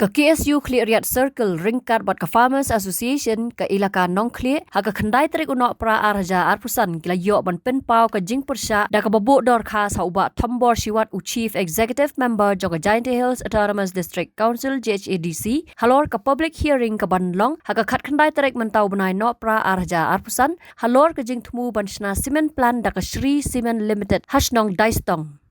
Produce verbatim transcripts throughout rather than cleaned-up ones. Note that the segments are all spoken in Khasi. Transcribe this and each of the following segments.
Ka K S U Khliehriat Circle ryngkat bad ka Farmers Association ka Elaka Nongkhlieh, ha ka khyndai tarik u Nohprah ar hajar arphew san ki la ïoh ban pynpaw ka jingpyrshah da kaba buh dorkhas ha u Bah Thombor Shiwat, u Chief Executive Member jong ka Jaintia Hills Autonomous District Council, J H A D C, halor ka public hearing kaban long ha ka khatkhyndai tarik mynta u bnai Nohprah ar hajar arphew san, halor ka jingthmu ban shna cement plant da ka Shree Cement Limited ha shnong Daistong.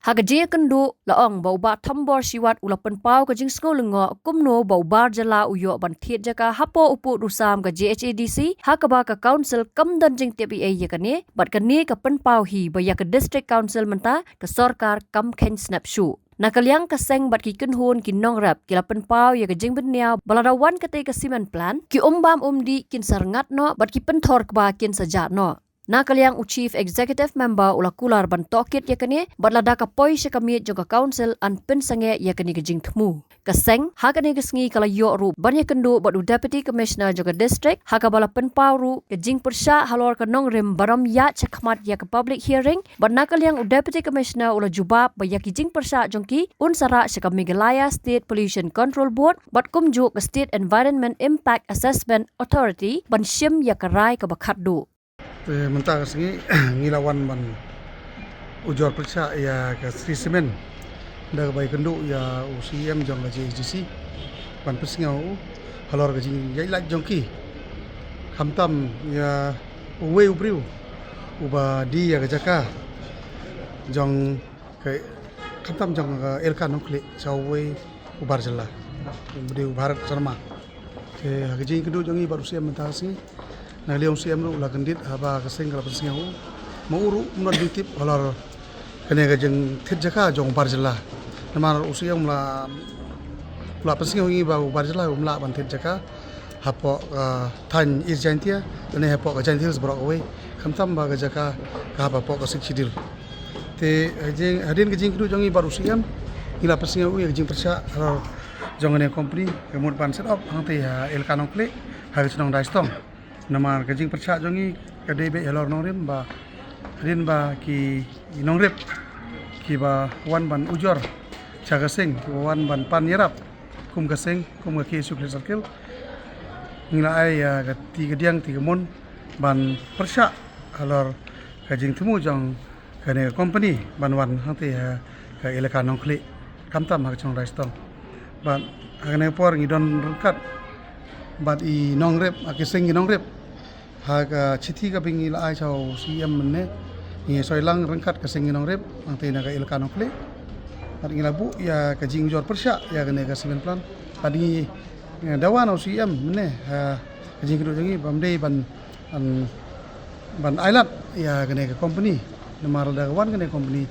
Ha ka jingïakynduh la ong ba u Bah Thombor Shiwat u la pynpaw ka jingsngew lyngngoh kumno ba u Bar Jylla u ïoh ban thied jaka hapoh u pud u sam ka J H A D C, ha kaba ka council kam don jingtip ei ei ïa kane, bad kane ka pynpaw hi ba ïa ka district council mynta ka sorkar kam kheiñ snep shuh. Na ka liang ka seng bad ki kynhun ki nongrep ki la pynpaw ïa ka jingbynniaw ba lada wan katei ka cement plant, ki umbam umdih kin sa rngat noh bad ki pynthor kba kin sa jah noh. Na ka liang u Chief Executive Member u la kular ban tohkit ïa kane, bad lada ka poi sha ka miej jong ka council yn pynsangeh ïa kane ka jingthmu. Ka seng ha kane ka sngi ka la ïoh ruh ban ïakynduh bad u Deputy Commissioner jong ka district, ha kaba la pynpaw ruh ka jingpyrshah halor ka nongrim barom ïaid shakhmat ïa ka public hearing, bad na ka liang u Deputy Commissioner u la jubab ba ïa ki jingpyrshah jong ki un sa rah sha ka Meghalaya State Pollution Control Board bad kumjuh ka State Environment Impact Assessment Authority ban shim ïa ka rai kaba khatduh. Te mynta ka sngi ngi la wan ban ujor pyrshah ïa ka Shree Cement da kaba ïakynduh ïa u C E M jong ka J H A D C ban pynsngew u halor ka jingïaid lait jong ki. Khamtam ïa uwei u briew uba die ïa ka jaka jong ka, khamtam jong ka Elaka Nongkhlieh, sha uwei u Bar Jylla, uba dei u Bharat Sharma. Te ha ka jingïakynduh jong ngi bad u C E M mynta ka sngi, na ka liang u C E M ruh u la kyndit haba ka seng ka la pynsngew u, ma u ruh um don jingtip halor kane ka jingthied jaka jong u Bar Jylla. Namar u C E M u la, u la pynsngew ïa ngi ba u Bar Jylla um lah ban thied jaka hapoh ka thaiñ East Jaintia lane hapoh ka Jaintia Hills baroh kawei, khamtam ba ka jaka ka hap hapoh ka Sixth Schedule. Te ha jing, hadien ka jingïakynduh jong ngi bad u C E M, ngi la pynsngew ïa ka jingpyrshah halor jong kane ka company ka mut ban set up hangtei ha Elaka Nongkhlieh, ha ka shnong Daistong. Namar ka jingpyrshah jong ngi ka dei beit halor nongrim ba, hadien ba ki nongrep kiba wan ban ujor sha ka seng, kiba wan ban pan ïarap kum ka seng, kum ka K S U Khliehriat Circle, ngi la ai ïa ka ti ka diang ti ka mon ban pyrshah halor ka jingthmu jong kane ka company ban wan hangtei ha ka Elaka Nongkhlieh, khamtam ha ka shnong Daistong. Bad ha kane ka por ngi don ryngkat bad i nongrep, ha ki seng ki nongrep, ha ka chithi kaba ngi la ai sha u C E M mynne, ngi soi lang ryngkat ka seng ki nongrep hangtei na ka Elaka Nongkhlieh. Bad ngi la buh ïa ka jingujor pyrshah ïa kane ka cement plant. Bad ngi, ngi dawa na u C E M mynne ha ka jingïakynduh jong ngi ba ym dei ban, ban, ban ailad ïa kane ka company. Namar lada ka wan kane ka company,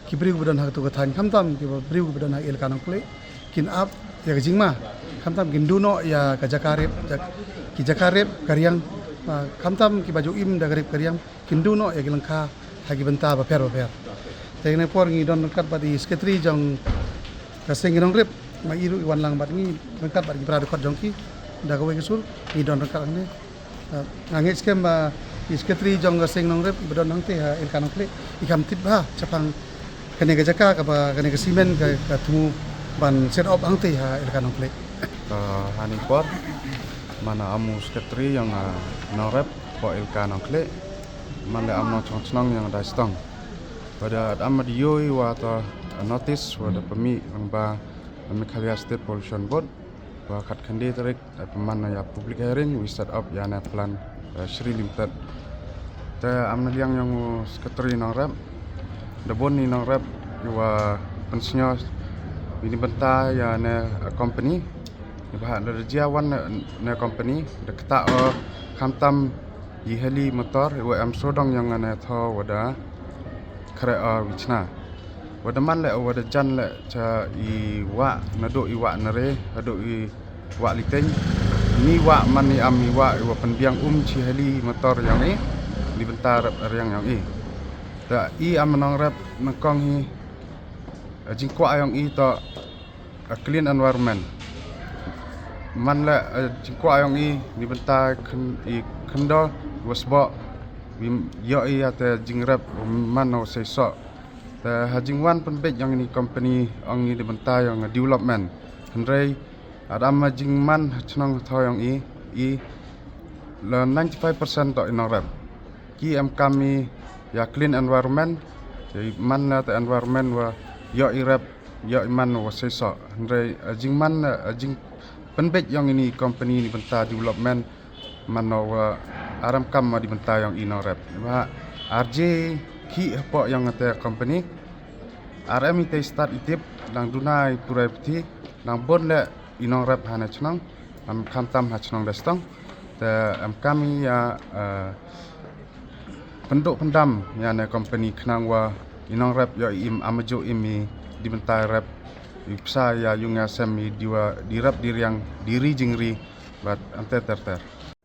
ki briew kiba don ha katu ka thaiñ, khamtam ki briew kiba don ha Elaka Nongkhlieh, kin ap ïa ka jingma, khamtam kin duh noh ïa ka jaka rep, jak-, ki jaka rep ka riang, ah, khamtam kiba ju im da ka rep ka riang, kin duh noh ïa ki lyngkha ha ki bynta bapher bapher. Te kane ka por ngi don ryngkat bad i secretary jong ka seng ki nongrep, ma i ruh i wan lang bad ngi ryngkat bad ki para dkhot jong ki da kawei ka sur, ngi don ryngkat hangne. Ah, nga ngeit skhem ba i secretary jong ka seng nongrep iba don hangtei ha Elaka Nongkhlieh i kham tip bha shaphang kane ka jaka kaba kane ka cement ka, ka thmu ban set up hangtei ha Elaka Nongkhlieh. Ah, ha kane ka por man la ïa u secretary jong, ah, nongrep hapoh Elaka Nongkhlieh, man la ïa u nongchong chnong jong Daistong. Wat la ym da ïoh ïa uta u notice wat la pynmih lyngba Meghalaya State Pollution Board, ba khatkhyndai tarik, eh, pynban ïa public hearing, wi set up ïa kane plant, eh, Shree Limited. Te na ka liang jong u secretary nongrep, da bun ki nongrep kiwa pynsngew ïa kane bynta ïa kane, eh, company. Ïa ba haba da jia wan kane, kane company, da kata, eh, khamtam i heli motor, ïa wa em sodong jong kane thaw wa da khreh, eh, wichna. Wa da man leh, wa da jan leh cha i wah, naduh i wah Nare haduh i wah Litein. Ni wah man i am i wah iwa pynbiang um chi heli motor jong i, ni bynta rep riang jong i. Te i am nongrep nyngkong hi, eh, jingkwah jong i toh, eh, clean environment. Man leh, eh, jingkwah jong i ni bynta khyn-, i khyndew wa sboh, wi ïoh i ïa te jingrep man u seisoh. Te ha jingwan pynbeit jong kane company ong i ni bynta jong development. Hynrei Adam ma jingman ha chnong thaw yong i, i la ninety-five percent to i nongrep. Ki em kam i ya clean environment, ya i man na ta environment wa yo i rep, yo i man wa seiso. Hynrei, eh, jingman, eh, jing penbet yong ini company ni bynta development, man no wa aram kam ma di bynta yong i nongrep. Wa arje ki hapo yong te company. Aram i te start i tip, nang dunai purai peti, nang bon le i nongrep ha na chnong, am kam tam ha chnong Destong. Te em kam i ya, eh, penduk pendam ya ne company khnang wa i nongrep yo i im amajo im i di bynta rep i psa ya yung ya sem i diwa di rep di riang di ri jingri bat ante ter ter.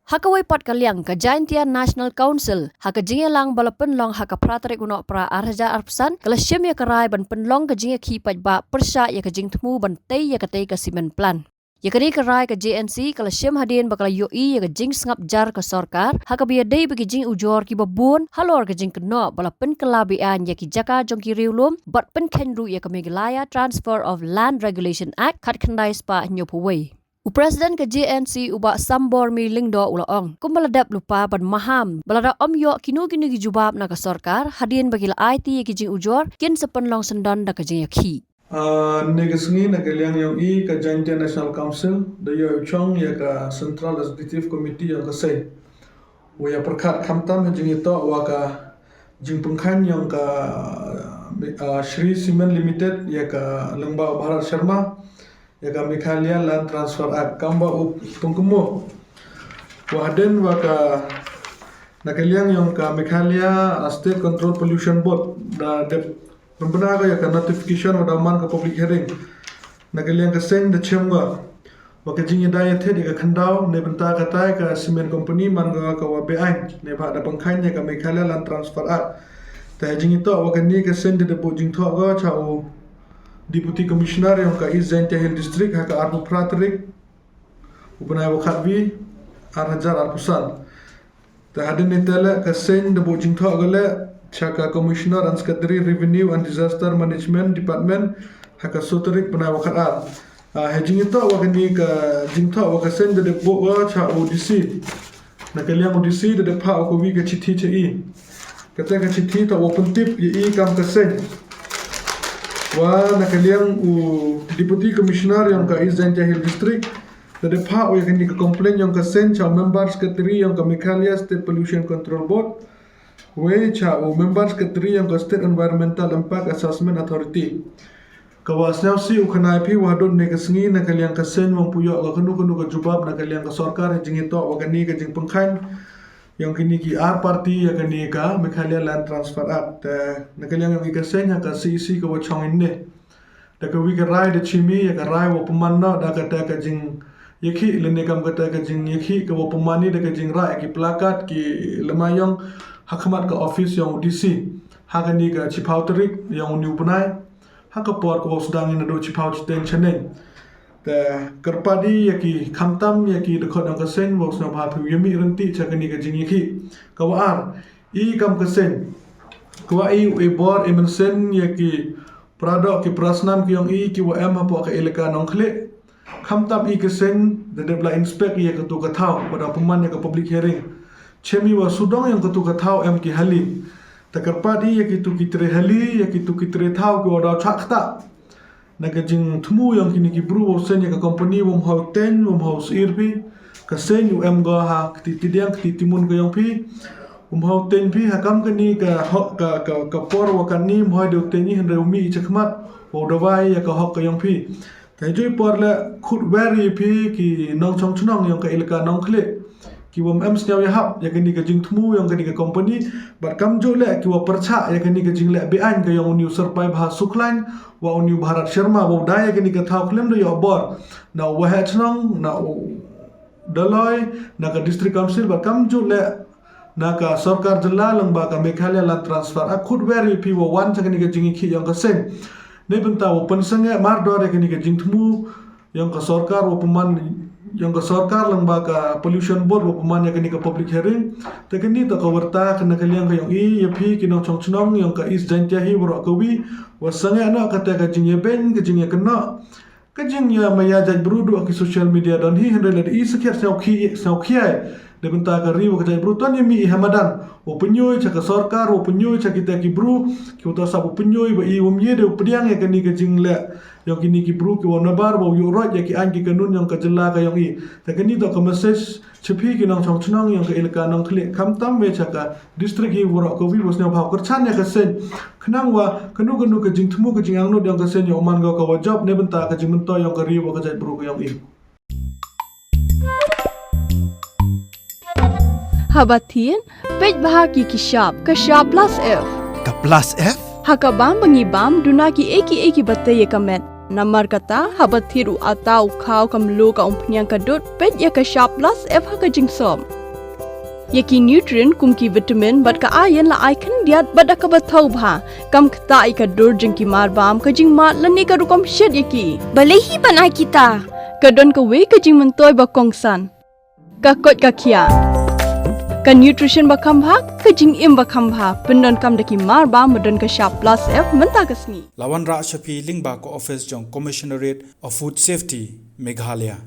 Ha kawei pat ka liang ka Jaintia National Council ha ka jingïalang ba la pynlong ha ka phra tarik u Nohprah ar hajar arphew san ka la shim ïa ka rai ban pynlong ka jingïakhih paidbah pyrshah ïa ka jingthmu ban tei ïa ka tei ka cement plant. Ïa kane ka rai ka J N C ka la shim hadien ba ka la ïohi ïa ka jingsngap jar ka sorkar ha kaba ïadei bad ki jingujor kiba bun halor ka jingkynnoh ba la pynkylla beaiñ ïa ki jaka jong ki riewlum bad pynkheiñ ruh ïa ka Meghalaya Transfer of Land Regulation Act khatkhyndai spah hynñiewphew wei. U President ka J N C u Bah Sambormi Lyngdoh u la ong kumba la dep lypa ban maham ba lada ym ïoh kino kino ki jubab na ka sorkar hadien ba ki la aiti ïa ki jingujor kin sa pynlong syndon da ka jingïakhih. Ah, ne ka sngi na ka liang yong i ka Jaintia National Council da ïoh i chong ïa ka Central Executive Committee yong ka seng. Wa ïa pyrkhat khamtam ha jingïatoh wa ka jingpynkhan yong ka, ah, Shree Cement Limited ïa ka lyngba u Bharat Sharma ïa ka Meghalaya Land Transfer Act kamba u pynkumo. Wa hadien wa ka na ka liang yong ka Meghalaya, ah, State Control Pollution Board da dep pynbna ka ïa ka notification wa da man ka public hearing. Na ka liang ka seng da chem ka wa ka jingïada ïathied ïa ka khyndaw ne bynta ka tai ka cement company man ka ka wa beaiñ ne ba da pynkheiñ ïa ka Meghalaya Land Transfer Act. Ta jingïatoh wa kane ka seng da dep buh jingthoh ka cha u Deputy Commissioner yong ka East Jaintia Hills District ha ka arphew phra tarik u bnai wa khatwi ar hajar arphew san. Ta hadien ne te le ka seng da buh jingthoh ka le cha ka Commissioner and Secretary Revenue and Disaster Management Department ha ka so tarik bnai wa khatar. Ah, ha jingïatoh wa kane ka jingthoh wa ka seng da dep buh wa cha u D C. Na ka liang u D C da dep phah wa ka wi ka chithi cha i. Kata ka chithi ta wa pyntip ïa i kam ka seng. Wa na ka liang u Deputy Commissioner yong ka East Jaintia Hills District da dep phah wa ïa kane ka complaint yong ka seng cha u Member Secretary yong ka Meghalaya State Pollution Control Board. Wei cha u Member Secretary yong ka State Environmental Impact Assessment Authority. Ka wa sniaw si u khanai phi wa hadut ne ka sngi na ka liang ka seng wang puyo ka kanu kanu ka jubab na ka liang ka sorkar ha jingïatoh wa kane ka jingpynkhan yong kini ki ar party ïa kane ka Meghalaya Land Transfer Act. Eh, na ka liang yong i ka seng ha ka C E C ka wa chong in ne. Da ka wi ka rai da chimi ïa ka rai wa pynman na da kata ka jingïakhih lane kam kata ka jingïakhih ka wa pynman i da ka jingrai ki placard ki lama yong ha khmat ka office yong u D C. Ha kane ka chiphaw tarik yong u ni u bnai. Ha ka por ka wa sdang i na do chiphaw chiteng chaneng. Ta kyrpad i ïa ki khamtam ïa ki dkhot yong ka seng wa sna ba phi yami renti cha kane ka jingïakhih. Ka wa ar i kam ka seng. Ka wa i u e bor e mynsen ïa ki pradok ki prasnam ki yong i ki wa em hapoh ka elaka Nongkhlieh. Khamtam i ka seng da dep la inspect ïa ka tu ka thaw wa da pynman ïa ka public hearing. Chem i wa sudong yong ka tu ka thaw em ki hali. Ta kyrpad i ïa ki tu ki tre hali ïa ki tu ki tre thaw ki wa da chak kata. Na ka jingthmu yong kini ki bru wa seng ïa ka company wa mhaw ten wa mhaw sir phi. Ka seng u em go ha kti tidiang kti timun ka yong phi. Um hau teng phi ha kam kani ka hok ka ka ka por wa kani mhoi deu teng i hynrei u mi i chakmat wa u dawai ïa ka hok ka yong phi. Te jui por le khut wer i phi ki nongchong chnong yong ka ilaka Nongkhlieh ki wam em sniaw ïa hap ïa kani ka jingthmu yong kani ka company. Bad kam ju le ki wa pyrchah ïa kani ka jingleh beaiñ ka yong u niu Sir Paibha Sukhlain wa u niu Bharat Sharma wa u dai ïa kani ka thaw khlem da ïoh bor na u waheh chnong na u Daloi na ka District Council bad kam ju le na ka sorkar jylla lyngba ka Meghalaya Land Transfer Act. Khut wer i phi wa wan cha kani ka jingïakhih yong ka seng. Neibynta wa pynsangeh mardor ïa kani ka jingthmu yong ka sorkar wa pynman yong ka sorkar lyngba ka Pollution Board wa pynman ïa kani ka public hearing. Te kani to ka warta ka na ka liang ka yong i ïa phi ki nongchong chnong yong ka East Jaintia Hills waroh kawi wa sangeh noh kata ka jingïabeiñ ka jingïakynnoh. Ka jingïamai ïa jaitbru duh ha ki social media don hi, hynrei lada i sakhiat sngewkhia, sngewkhia ïa ka bynta ka ri wa ka jaitbru, to ngin ïa mih ha madan, u pynyoo sha ka sorkar, u pynyoo sha kita ki bru kiwa toh sap, u pynyoo ba i wym ye de u pdiang ïa kani ka jingleh yong kini ki bru kiwa nabar wa u ïuh roit ïa ki aiñ ki kanun yong ka jylla ka yong i. Te kani toh ka message cha phi ki nongshong chnong yong ka ilaka Nongkhlieh, khamtam wei cha ka district hi waroh kawi, wa sngewbha kyrchan ïa ka seng, khnang wa kano kano ka jingthmu ka jingangnud yong ka seng yong u man ko ka wa jop na bynta ka jingmyntoi yong ka ri wa ka jaitbru ka yong i. Haba thied, peit bha ki ki shap, ka shap plus F. Ka plus F? Ha ka bam ba ngi bam, duna ki ei ki ei kiba tei ïa ka met. Namar kata, haba thied u atta, u khaw, ka mluh, ka umphniang, ka dud, peit ïa ka shap plus F ha ka jingsop. Ïa ki nutrient kum ki vitamin bad ka iron la ai khyndiat bad da kaba thaw bha. Kam ktah ïa ka dur jong ki marbam, ka jingmad lane ka rukom shet ïa ki. Balei hi ban ai kita? Ka don kawei ka jingmyntoi ba kongsan. Ka koit ka khiah. Ka nutrition ba kham bha, ka jingim ba kham bha, pyndonkam da ki marbam ba don ka shap plus F mynta ka sngi. La wanrah sha phi lyngba ka office jong Commissionerate of Food Safety, Meghalaya.